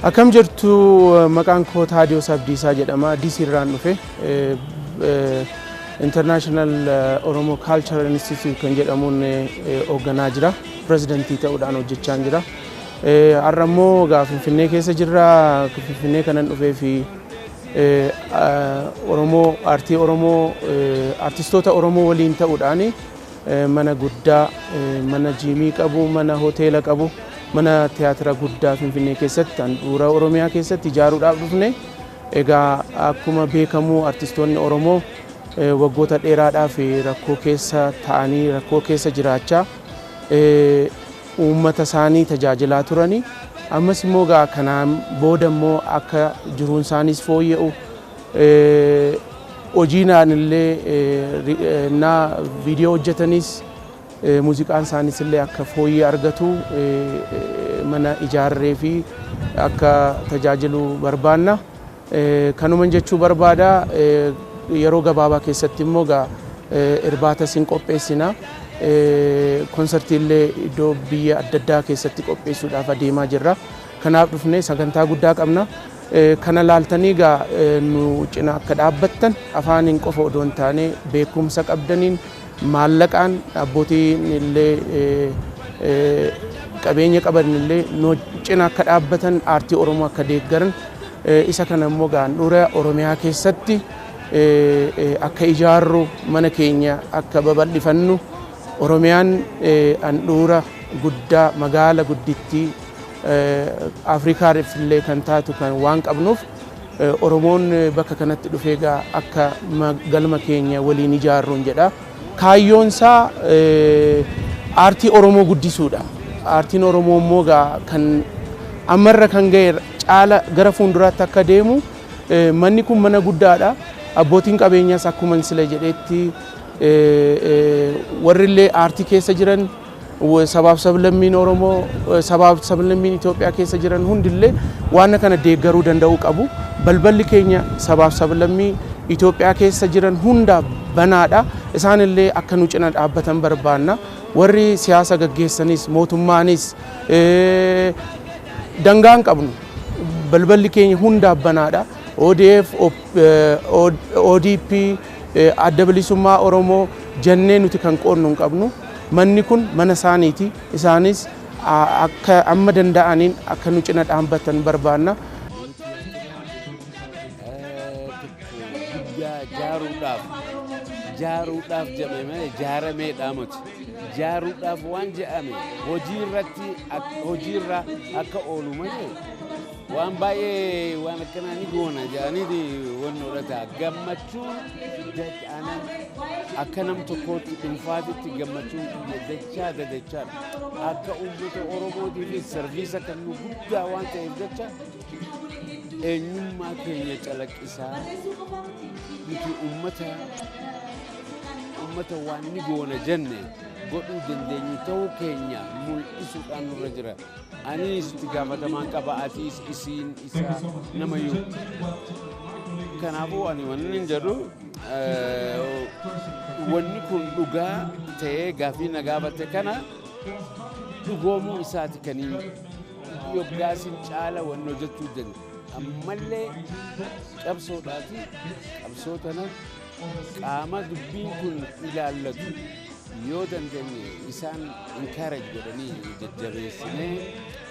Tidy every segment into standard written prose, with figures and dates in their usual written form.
Akkam jirtu? Maqaan koo Taadiyoos Abdiisaa jedhama. DC irraan dhufe. International Oromo Cultural Institute kan jedhamuun hoogganaa jira. Pirezidantii ta'uudhaan hojjechaa jira. Har'a immoo egaa Finfinnee keessa jirra. Finfinnee kanan dhufee fi Oromoo, aartii Oromoo, aartistoota Oromoo waliin ta'uudhaan mana guddaa, mana jiimii qabu, mana hoteela qabu, mana tiyaatira guddaa Finfinnee keessatti, handhuura Oromiyaa keessatti ijaaruudhaaf dhufne. Egaa akkuma beekamu aartistoonni Oromoo waggoota dheeraadhaaf rakkoo keessa ta'anii, rakkoo keessa jiraachaa, uummata isaanii tajaajilaa turani. Ammas immoo egaa kanaan booda immoo akka jiruun isaaniis fooyya'u, hojiinaan illee naa viidiyoo hojjetanis, muuziqaan isaaniis illee akka fooyyee argatu mana ijaarree fi akka tajaajilu barbaanna. Kanuman jechuu barbaada. Yeroo gabaabaa keessatti immoo egaa irbaata sin qopheessina. Konsartii illee iddoo biyya adda addaa keessatti qopheessuudhaaf adeemaa jirra. Kanaaf dhufnee sagantaa guddaa qabna. Kana laaltanii egaa nu cina akka dhaabbattan, afaaniin qofa odoo hin taane beekumsa qabdaniin, maallaqaan, abbootiin illee qabeenya qaban illee nu cina akka dhaabbatan, aartii Oromoo akka deeggaran, isa kana immoo egaa handhuura Oromiyaa keessatti akka ijaarru, mana keenya akka babal'ifannu. Oromiyaan handhuura guddaa, magaala guddittii Afrikaaf illee kan taatu kan waan qabnuuf, Oromoon bakka kanatti dhufee egaa akka galma keenya waliin ijaarruun jedha. Kaayyoon isaa aartii Oromoo guddisuudha. Aartiin Oromoo immoo egaa kan ammarra kan ga'e caala gara fuulduraatti akka deemu manni kun mana guddaadha. Abbootiin qabeenyaas akkuma sila jedhetti warri illee aartii keessa jiran, sabaaf sablammiin Oromoo, sabaaf sablammiin Itoophiyaa keessa jiran hundillee waan kana deeggaruu danda'uu qabu. Balballi keenya sabaaf sablammii Itoophiyaa keessa jiran hundaaf banaadha. Isaan illee akka nu cina dhaabbatan barbaanna. Warri siyaasa gaggeessanis, mootummaanis dangaa hin qabnu. Balballi keenya hundaaf banaadha. ODF, ODP, Adda Bilisummaa Oromoo jennee nuti kan qoodnu hin qabnu. Manni kun mana isaaniiti. Isaanis akka amma danda'aniin akka nu cina dhaabbatan barbaanna. Guddaa jaaruudhaaf jedhame malee jaarameedha miti. Jaaruudhaaf waan jedhame hojii irratti, hojiirra akka oolu malee waan baay'ee waan akkanaa ni goona jedhanii wannoodha ta'a. Gammachuun aanan akka nam tokkootti dhuunfaatitti gammachuun kiyya dachaa dadachaadha. Akka uummata Oromootiifis service kennu guddaa waan ta'eef jecha, eenyummaa keenya calaqqisaa, nuti uummata waan ni goona jenne godhuu dandeenyu ta'uu keenya mul'isuudhaan nurra jira. Anis itti gaafatamaan qaba, atiis, isiin, isa, namayyuu. Kanaafuu ani wanni hin jedhu, wanni kun dhugaa ta'ee gaafii na gaafate kana dhugoomuu isaati kaniin yoggaasin caala wanni hojjechuu danda'u. Ammallee qabsoodhaati, qabsoo tana qaama dubbiin kun ilaallatu yoo dandeenye isaan encourage godhanii jajjabeessinee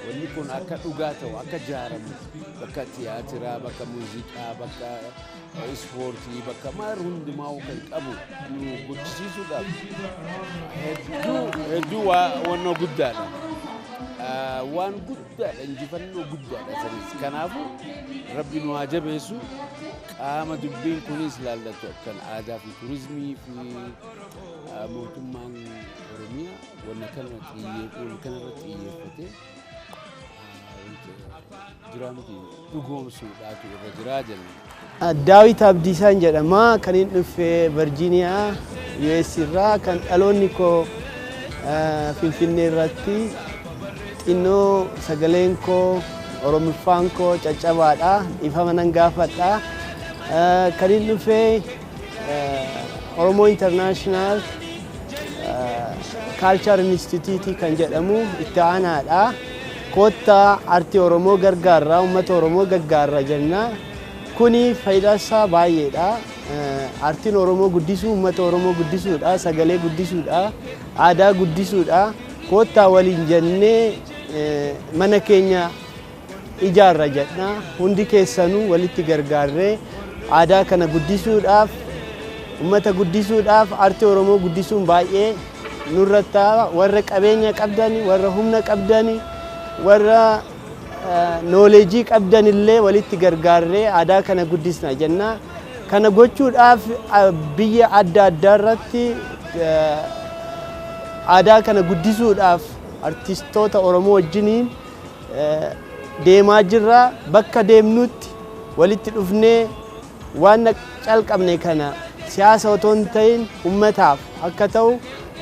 wanni kun akka dhugaa ta'u, akka jaaramu, bakka tiyaatiraa, bakka muuziqaa, bakka ispoortii, bakka maal hundumaa kan qabu nu gochisiisuudhaaf hedduu hedduu wannoo guddaadha. Waan guddaadha, injifannoo guddaadha sanis. Kanaafuu Rabbi nu haa jabeessu. Qaama dubbiin kunis ilaallatu kan aadaa fi turizimii fi mootummaan Oromiyaa wanna kana kanarratti xiyyeeffatee jiraa miti dhugoomsuudhaatu irra jiraa jenna. Daawit Abdiisaan jedhama. Kan inni dhufe Virgiiniyaa US irraa, kan dhaloonni koo Finfinnee irratti. Xinnoo sagaleen koo, Oromiffaan koo caccabaadha. Dhiifama nan gaafadha. Kan inni dhufe Oromoo International Culture Institute kan jedhamu itti aanaadha. Koottaa aartii Oromoo gargaarraa, uummata Oromoo gargaarra jenna. Kuni faayidaa isaa baay'eedha. Aartiin Oromoo guddisuu, uummata Oromoo guddisuudha, sagalee guddisuudha, aadaa guddisuudha. Koottaa waliin jennee mana keenya ijaarra jenna. Hundi keessanuu walitti gargaarree aadaa kana guddisuudhaaf, uummata guddisuudhaaf, aartii Oromoo guddisuun baay'ee nurratti warra qabeenya qabdani, warra humna qabdani, warra knowledge qabdan illee walitti gargaarree aadaa kana guddisna jenna. Kana gochuudhaaf biyya adda addaa irratti aadaa kana guddisuudhaaf artistoota Oromoo wajjiniin deemaa jirra. Bakka deemnutti walitti dhufnee waan calqabne kana siyaasa otoo hin ta'in ummataaf akka ta'u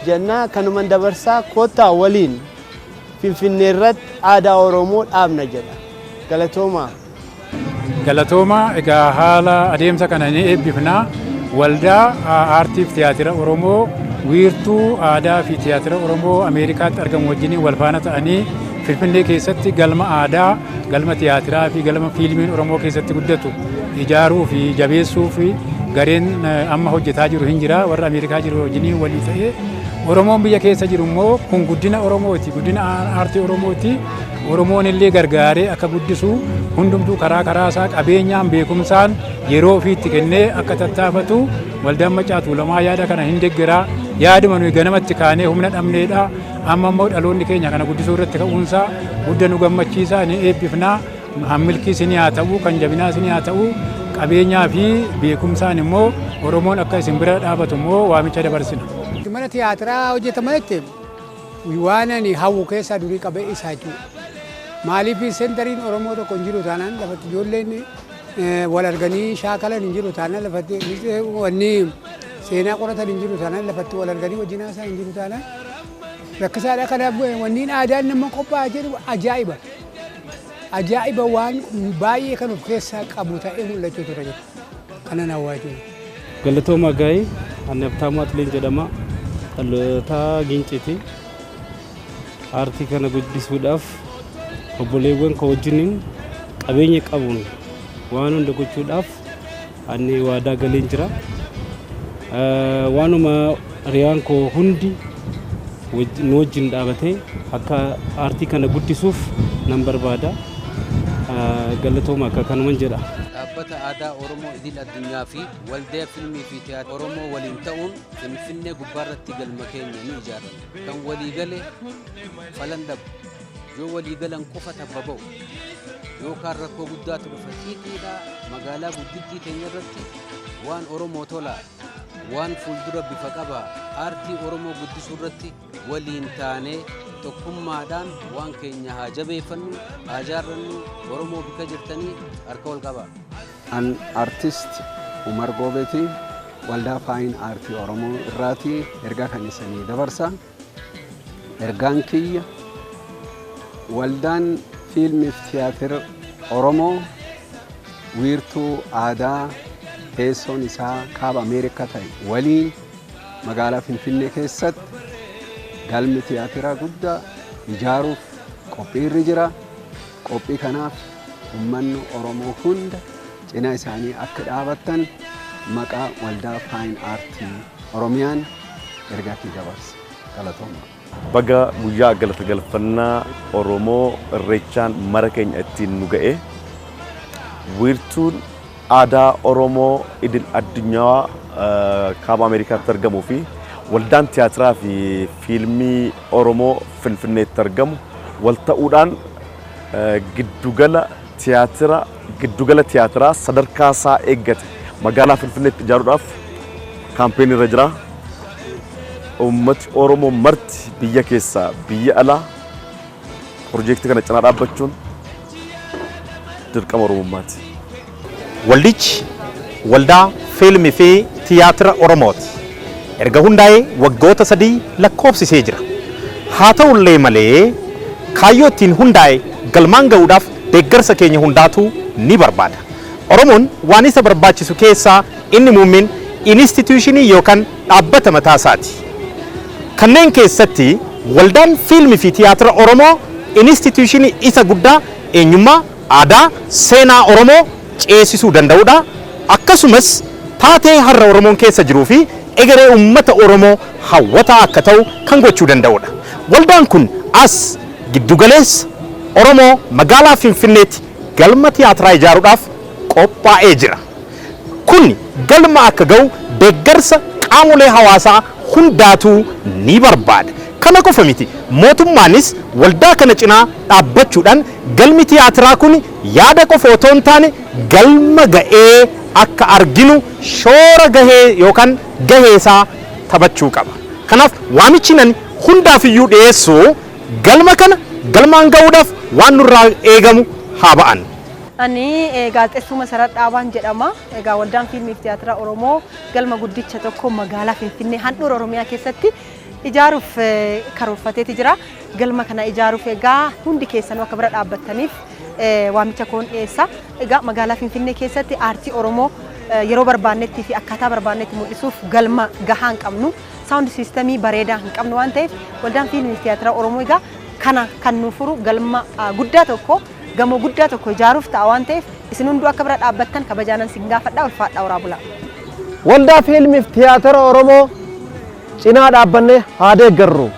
jenna. Kanuman dabarsaa, koottaa waliin Finfinnee irratti aadaa Oromoo dhaabna jedha. Galatoomaa. Galatooma. Egaa haala adeemsa kana ni eebbifnaa. Waldaa Aartii fi Tiyaatira Oromoo Wiirtuu Aadaa fi Tiyaatira Oromoo Ameerikaatti argamu wajjiniin wal faana ta'anii Finfinnee keessatti galma aadaa, galma tiyaatiraa fi galma fiilmiin Oromoo keessatti guddatu ijaaruu fi jabeessuu fi gareen amma hojjetaa jiru hin jira. Warra Ameerikaa jiru wajjiniin walii ta'ee Oromoon biyya keessa jiru immoo kun guddina Oromooti, guddina aartii Oromooti. Oromoon illee gargaaree akka guddisu hundumtuu karaa karaa isaa qabeenyaan, beekumsaan, yeroo ofiitti kennee akka tattaafatu Waldaan Maccaa Tuulamaa yaada kana hin deeggaraa. Yaaduma nuyi ganamatti kaanee humna dhabneedha. Amma immoo dhaloonni keenya kana guddisuu irratti ka'uunsaa gudda nu gammachiisa, ni eebbifnaa. Milkii isinii haa ta'u, kan jabinaa isinii haa ta'u, qabeenyaa fi beekumsaan immoo Oromoon akka isin bira dhaabatu immoo waamicha dabarsina. Mana tiyaatiraa hojjetamanitti waan ani hawwu keessaa durii qabee isaa jechuudha. Maaliif centeriin Oromoo tokko hin jiru taanaan, lafatti ijoolleen wal arganii shaakalan hin jiru taanaan, lafatti wanni seenaa qoratan hin jiru taanaan, lafatti wal arganii wajjin haasaa hin jiru taanaan rakkisaadha. Kanaaf wanniin aadaan nama qophaa'aa jedhu ajaa'iba. Ajaa'iba, waan baay'ee kan of keessaa qabu ta'ee mul'achuu ture jira. Kanan hawwaa jechuudha. Galatooma gaa'ii, ani Habtaamuu Atleen jedhama. Dhalootaa Ginciiti. Aartii kana guddisuudhaaf obboleewwan koo wajjiniin qabeenya qabuun waan hunda gochuudhaaf ani waadaa galeen jira. Waanuma hiriyaan koo hundi nu wajjin dhaabatee akka aartii kana guddisuuf nan barbaada. Galatooma, akka kanuman jedha. Dhaabbata Aadaa Oromoo Idil Addunyaa fi Waldaa Fiilmii fi Tiyaatira Oromoo waliin ta'uun Finfinnee gubbaarratti galma keenya ni ijaarranna. Kan walii gale falan dhabu. Yoo walii galan qofa tabba ba'u. Yookaan rakkoo guddaatu dhufa xiiqiidha. Magaalaa guddittii teenya irratti waan Oromoo tolaa, waan fuuldura bifa qabaa, aartii Oromoo guddisuu irratti waliin taanee tokkummaadhaan waan keenya haa jabeeffannu, haa jaarrannu. Oromoo bika jirtanii harka wal qabaa. An artist Umar Goobeeti, Waldaa Fine Aartii Oromoo irraati ergaa kan isanii dabarsa. Ergaan kiyya, waldaan fiilmii fi tiyaatira Oromoo Wiirtuu Aadaa teessoon isaa Kaaba Ameerikaa ta'e waliin magaalaa Finfinnee keessatti galmi tiyaatiraa guddaa ijaaruuf qophiirri jira. Qophii kanaaf uummanni Oromoo hunda cinaa isaanii akka dhaabattan maqaa Waldaa Fine Aartii Oromiyaan ergaa kee dabarsa. Galatooma. Baga guyyaa galata galfannaa Oromoo Irreechaan mara keenya ittiin nu ga'e. Wiirtuun Aadaa Oromoo Idil Addunyaa Kaaba Ameerikaatti argamuu fi Waldaan Tiyaatiraa fi Fiilmii Oromoo Finfinneetti argamu wal ta'uudhaan giddugala tiyaatiraa sadarkaa isaa eeggate magaalaa Finfinneetti ijaaruudhaaf campaign irra jira. Uummati Oromoo marti biyya keessaa biyya alaa piroojeektii kana cinaa dhaabbachuun dirqama Oromummaati. Waldichi Waldaa Fiilmii fi Tiyaatira Oromooti. Erga hundaa'ee waggoota 3 lakkoofsisee jira. Haa ta'ullee malee kaayyoo ittiin hundaa'e galmaan ga'uudhaaf deeggarsa keenya hundaatu ni barbaada. Oromoon waan isa barbaachisu keessaa inni muummeen institution yookaan dhaabbata mataa isaati. Kanneen keessatti Waldaan Fiilmii fi Tiyaatira Oromoo Instituushinii isa guddaa eenyummaa, aadaa, seenaa Oromoo ceesisuu danda'udha. Akkasumas taatee har'a Oromoon keessa jiruu fi egeree uummata Oromoo hawwataa akka ta'u kan gochuu danda'udha. Waldaan kun as giddugaleessa Oromoo magaalaa Finfinneetti galma tiyaatiraa ijaaruudhaaf qophaa'ee jira. Kun galma akka ga'u deeggarsa qaamolee hawaasaa hundaatu ni barbaada. Kana qofa miti, mootummaanis waldaa kana cinaa dhaabbachuudhaan galmi tiyaatiraa kun yaada qofa otoo hin taane galma ga'ee akka arginu shoora gahee yookaan gahee isaa taphachuu qaba. Kanaaf waamichi nani hundaafiyyuu dhiyeessu galma kana galmaan ga'uudhaaf waan nurraa eegamu haa ba'an. Ani gaazexeessuu Masarat Dhaabaan jedhama. Egaa Waldaan Fiilmii fi Tiyaatira Oromoo galma guddicha tokko magaalaa Finfinnee handhuura Oromiyaa keessatti ijaaruuf karoorfateeti jira. Galma kana ijaaruuf egaa hundi keessanuu akka bira dhaabbattaniif waamicha koon dhiyeessa. Egaa magaalaa Finfinnee keessatti aartii Oromoo yeroo barbaannetti fi akkaataa barbaannetti mul'isuuf galma gahaa hin qabnu. Sound systemii bareedaa hin qabnu waan ta'eef, Waldaan Fiilmii fi Tiyaatira Oromoo egaa kana kan nu furu galma guddaa tokko, gamoo guddaa tokko ijaaruuf ta'a waan ta'eef, isin hunduu akka bira dhaabbattan kabajaanan sin gaafadhaa. Ulfaadhaa, horaa bulaa. Waldaa Fiilmiif Tiyaatira Oromoo cinaa dhaabbannee haa deeggarru.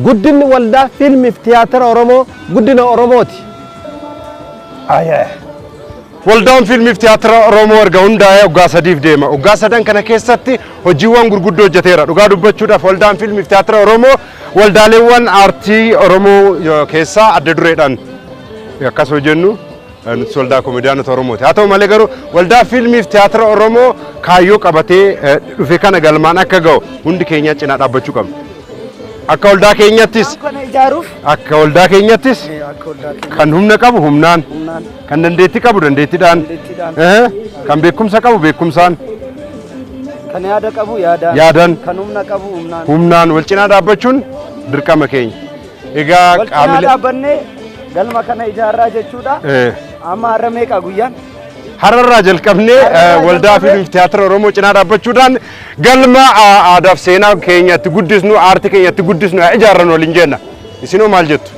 Guddinni Waldaa Fiilmiif Tiyaatira Oromoo guddina Oromooti. Waldaan Fiilmiif Tiyaatira Oromoo erga hundaa'ee waggaa 3f deema. Waggaa sadan kana keessatti hojiiwwan gurguddoo hojjeteera. Dhugaa dubbachuudhaaf, Waldaan Fiilmiif Tiyaatira Oromoo waldaaleewwan aartii Oromoo keessaa adda dureedhaan akkas hojjennu nuti waldaa komeediyaanota Oromooti. Haa ta'u malee garuu, Waldaa Fiilmiif Tiyaatira Oromoo kaayyoo qabatee dhufe kana galmaan akka ga'u hundi keenya cinaa dhaabbachuu qabna. Akka waldaa keenyattis Kana ijaaruuf akka waldaa keenyattis kan humna qabu humnaan, kan dandeettii qabu dandeettiidhaan, kan beekumsa qabu beekumsaan, kan yaada qabu yaadaan, yaadaan, kan humna qabu humnaan, humnaan wal cinaa dhaabbachuun dirqama keenya. Egaa wal cinaa qaamilee dhaabbannee galma kana ijaarraa jechuudha. Amma har'a meeqa guyyaan? Har'arraa jalqabnee Waldaa Fiilmiif Tiyaatira Oromoo cinaa dhaabbachuudhaan galma aadaaf seenaa keenyatti guddisnu, aartii keenyatti guddisnu haa ijaarran waliin jenna. Isinoo maal jettu?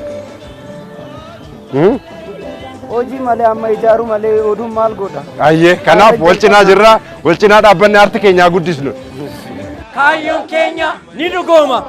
Hojii malee, amma ijaaru malee oduun maal godha? Ayyee, kanaaf wal cinaa jirra, wal cinaa dhaabbanne aartii keenyaa guddisnu. Kaayyoon keenya ni dhugooma.